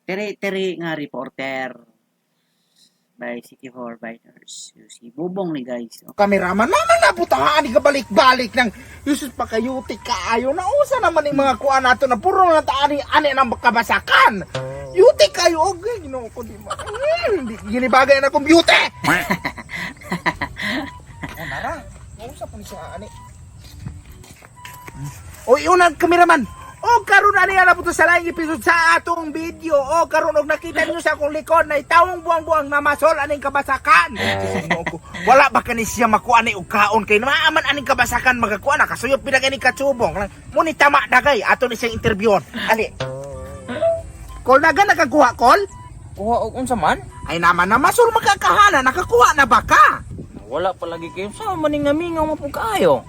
Tiri-tiri nga reporter by City 4 Biners. Yung si Bubong ni guys. No? Kameraman, mama na putahan ni kabalik-balik ng Yusuf pakayuti kaayo. Nausa naman yung mga kuan nato na puro na taan ni ani ng kabasakan. Yuti kayo, okay, Ginoo ko di ba? Di ginibagay na akong beauty. Oh, nara. Nausa po ni siya ani. O iunang kameraman. O karon ani ala po to sa laing episode sa atong video. O karon og nakita niyo sa akong likod na tawong buang-buang na masol aning kabasakan. Ginoo ko, wala ba kani siya makuha ni og kaon kay maaman aning kabasakan magakuha na kasuyop pinag aning katsubong. Muni tama dagay ato ni siyang interviewon. Ali. Kol naga nakakuha kol? Kuha og unsa man? Ay naman na masol makakahana nakakuha na ba ka? Wala pa lagi kayo sa maning namingaw mo pud kaayo.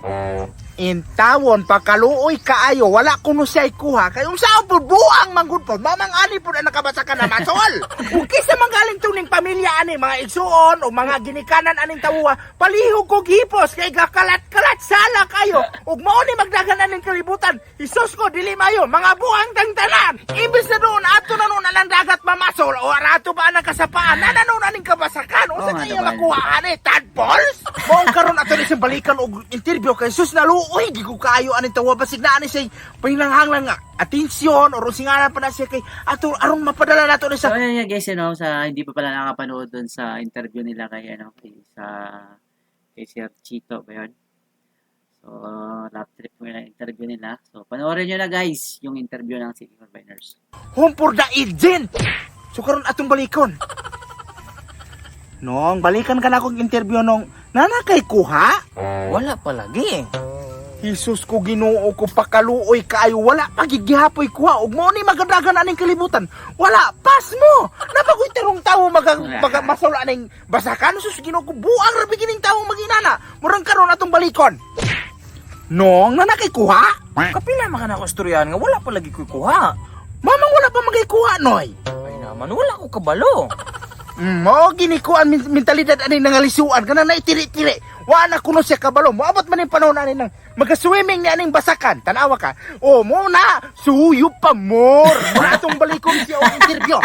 Intawon pakaluoy kaayo wala kuno siya kuha kay unsa ang buang manggud po mamang ani pud ang nakabasakan na masol. Ug kinsa man galing tuning pamilya ani mga igsuon o mga ginikanan aning tawuha palihog ko gipos kay gakalat-kalat sala kayo ug mao ni magdagan aning kalibutan. Isos ko dili mayo mga buang tang tanan. Imbes na doon ato na noon ang dagat mamasol o arato ba ang kasapaan na noon aning kabasakan unsa Oo nga kaya naman. makuha ani tadpoles? Maong karon ato ni siyang balikan og interview kay sus naluoy gi ko kaayo aning tawa basig na ani siya panginahanglan nga atensyon or singalan pa na siya kay ato aron mapadala nato ni So sa ayun nga guys, ano, sa hindi pa pala nakapanood dun sa interview nila kay ano, kay sa kay Sir Chito ba yun? So, lap trip mo yung interview nila. So, panoorin nyo na guys yung interview ng City 4 Biners. Home for the agent. So karon atong balikon. Nong, balikan ka na akong interview nong nana kay kuha? Wala pa lagi. Jesus ko Ginoo ko pakaluoy kaayo wala pa gigihapoy kuha ug mao ni magadagan aning kalibutan. Wala pas mo. Napagoy tarong tawo maga, maga masol aning basakan sus Ginoo ko buang ra gining tawo maginana. Murang karon atong balikon. Nong nana kay kuha? Kapila man ka na ako istoryahan nga wala pa lagi ko'y kuha. Mamang wala pa magay kuha noy. Ay naman wala ko kabalo. Mao gini ko ang mentalidad ani nangalisuan kana na itiri-tiri. Wa na kuno siya kabalo. Moabot man yung panahon ani nang maga-swimming ni aning basakan. Tanawa ka. Oh, mo na suyo pa more. Mo na atong balikon siya og interview.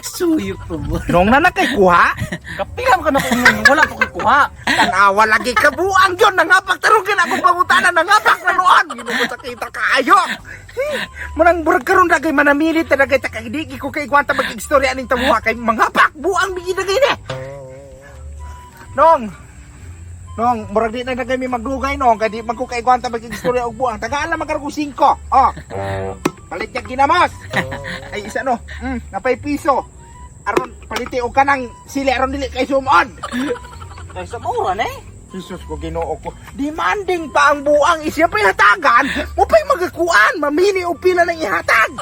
Suyo po mo. Nong na kay kuha, Kapila man ka na ako ingon nga wala pa ko'y kuha. tanawa lagi kabuang yun. Nangapak tarong ka na akong pangutana. Nangapak na noon. Ginoo sa kita kaayo. Manang burag karon dagay manamilit na dagay takagdigi ko kay gwanta mag-istorya aning tamuha kay mangapak buang bigi dagay ni. Nong. Nong, murag di na dagay mi magdugay nong kay di man ko kay gwanta mag-istorya og buang. Tagaan lang magkaroon 5. Oh. Palit niya ginamos. Ay isa no. Napay piso. Aron paliti og kanang sili aron dili kay sumod. Ay sa maura na eh. Jesus ko Ginoo ko. Demanding pa ang buang isya pa ihatagan. Mo pa'y magakuan, mamili og pila ng ihatag.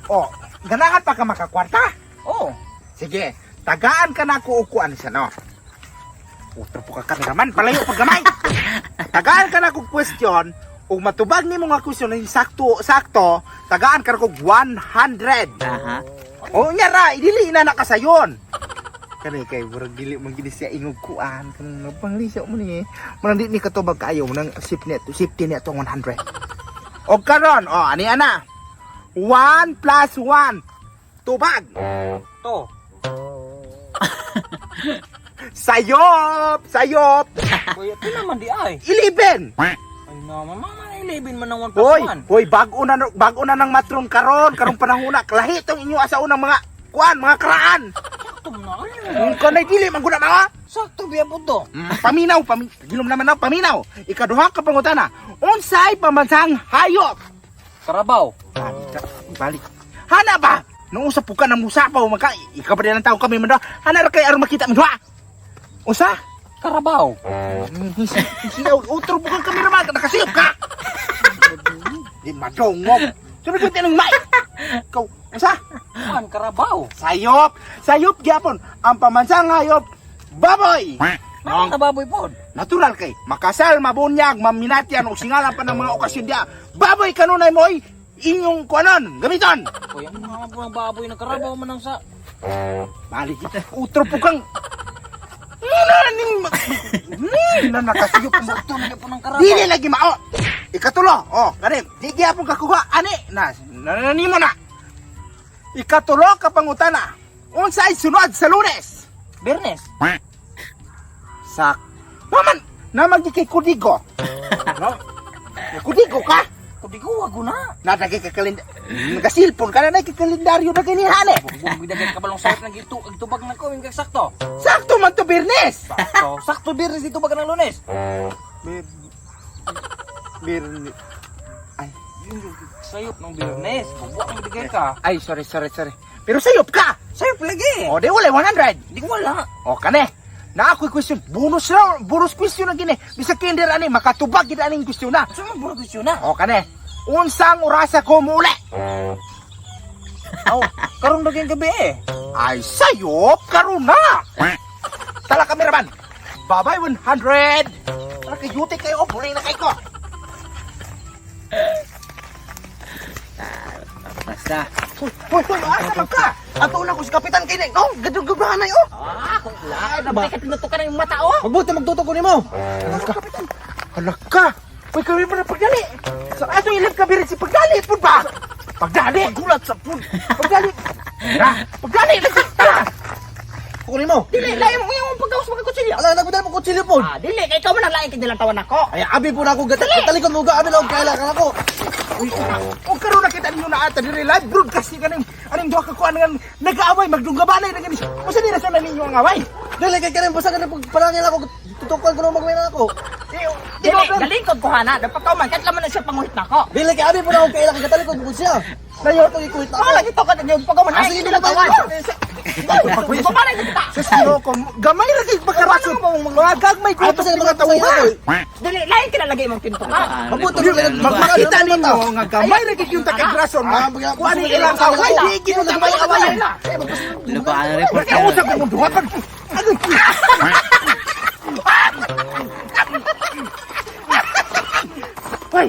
O, ganahan pa ka makakwarta? Oh, Sige, tagaan ka na ko og kuan sa no. Utro po ka kameraman, palayo pag gamay. Tagaan ka na kog question, ug matubag nimo nga question na sakto sakto, tagaan ka na kog 100. Aha. O nya ra, dili na nakasayon. Kani kay murag dili man gini siya ingog kuan kanang nabangli siya mo ni. Murag di ni katubag kaayo nang safety net tong 100. Og karon, oh ani ana. 1 plus 1 tubag. To. Sayop, sayop. Kuya, pila man di ay. 11. Ay naman, mama 11 man ang 1 plus Hoy, 1. hoy bago na ng matron karon, karong panahon na lahi tong inyo asa unang mga kuan, mga karaan. Sakto man na. Kung kanay dili man guna mga Sakto biya po to. Paminaw, gilom naman na, paminaw. Ikaduha ka pangutana. Unsay pambansang hayop? Karabaw. Balik, ka, balik. Hana ba? Nung usap po ka ng musapaw, maka, ikaw pa din ang tao kami man daw. Hana ra kay aron makita mo duha. Usa? Karabaw. Siyaw, utro po kang kameraman, nakasiyop ka. Di madungog. Sabi ko tinang mic. Ikaw, usa? Kuan, karabaw. Sayop. Sayop gyapon. Ang pambansang hayop, baboy. Nang baboy pod. Natural kay makasal, mabunyag, maminatyan o singalan pa ng mga okasyon diya. Baboy kanunay mo'y inyong kuanon, gamiton. Kuya, mga po ng baboy na karabaw man ang sa. Balik kita. Utro po kang. Muna ning na nakasiyop mo. Sakto na po ng karabaw. Dili lagi mao. Ikatulo. Oh, kani, di gyapon kakuha ani na nananimo na. Ikatulo ka pangutana. Unsay sunod sa Lunes? Bernes. Sak. Naman, naman di kay kudigo. No? Kudigo ka? Kudigo wag na. Nadagay ka kalenda. Nagasilpon ka na na kay kalendaryo na kinihane. Bugog dagan kabalong sayop nang gitu tubag na ko yung sakto. Sakto man to Birnes. Sakto, sakto Biyernes dito baga ng Lunes. Bir Birnes. Ay, Sayop ng Biyernes. Bubuak mo bigay ka. ay sorry, sorry, sorry. Pero sayop ka. Sayop lagi. O di wala 100. Hindi ko wala. O kane. Na ako'y question. Bonus na, bonus question na gini. Bisa kinder ani makatubag gid aning question na. Sa man burak question na. O kane. Unsang orasa ko muuli? Aw, karon ba kayong gabi eh? Ay sayop karon na. Tala kameraman. Bye-bye 100. Tara kay yuti kayo, puli na kay ko. Basta. Hoy, hoy, hoy, asa man ka? Ato na ko si Kapitan kay no, gadugduganay oh. Ah, kung la, ba? Tinutukan na yung mata oh. Magbuti magtutok ko nimo. Hala ka. Hala ka. Uy, kami pa na pagdali. Sa ato ilang kabirin si pagdali pud ba? Pagdali. Gulat sa pud. Pagdali. Ha? Pagdali lagi. Tara. Ko nimo. Dili, lain mo yung paggawas mga kutsilyo. Ala nagbuti mo kutsilyo pod. Ah, dili, kay ikaw man ang lain kay nilantawan ako. Ay abi po na ako gatalikod mo ga abi na og kaila ka ako. Uy, o karon na kita ninyo na ata diri live broadcast ni kaning aning duha ka kuan nga nag-aaway magdunggabanay na gani. Usa ni rason na ninyo ang away? Dili kay kanin basta kanin pagpanangil ako tutukan ko na magmay na ako. Di Dili, ba? galingkod ko hana. Dapat ka man, kahit laman na siya panguhit na ako. Dili kay abi po na og kaila kay gatalikod mo siya. Layo to ikuit ako. Wala lagi to ka yung pagkaman Ah, ay sige, nilantawan. Pamanay na kita. Sa sino ko gamay ra kay pagkarason. Mga gagmay Ay ko basta mga mga tawha. Dili, lain kinalagay mong tinto ka. Ah, Mabuti report na na lugar. Makita ninyo nga gamay ra kay yung takigrason. Ah, Kuan ni ilang away, di gid ta may away. Lubaan na report. Kaya usap ko duha pa. Ano? Hoy,